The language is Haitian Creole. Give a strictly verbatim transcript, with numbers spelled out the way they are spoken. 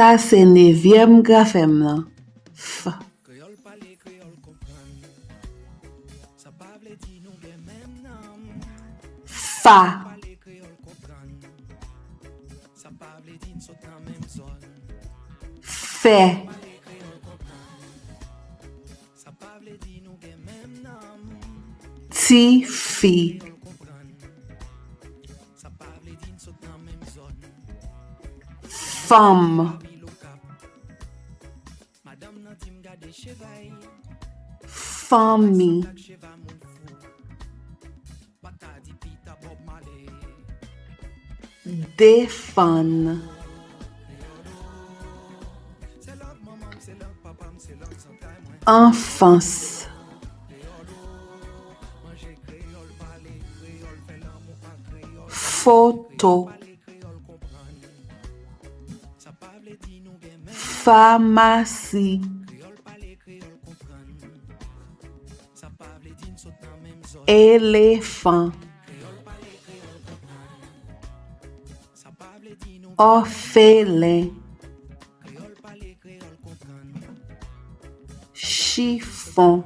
Sa se nevyèm grafèm nan. F. Fa. Fè. Tifi. Fanm. Fanmi. Defann. Anfans. Foto. Famasi. Elefan. Òfelen. Chifon.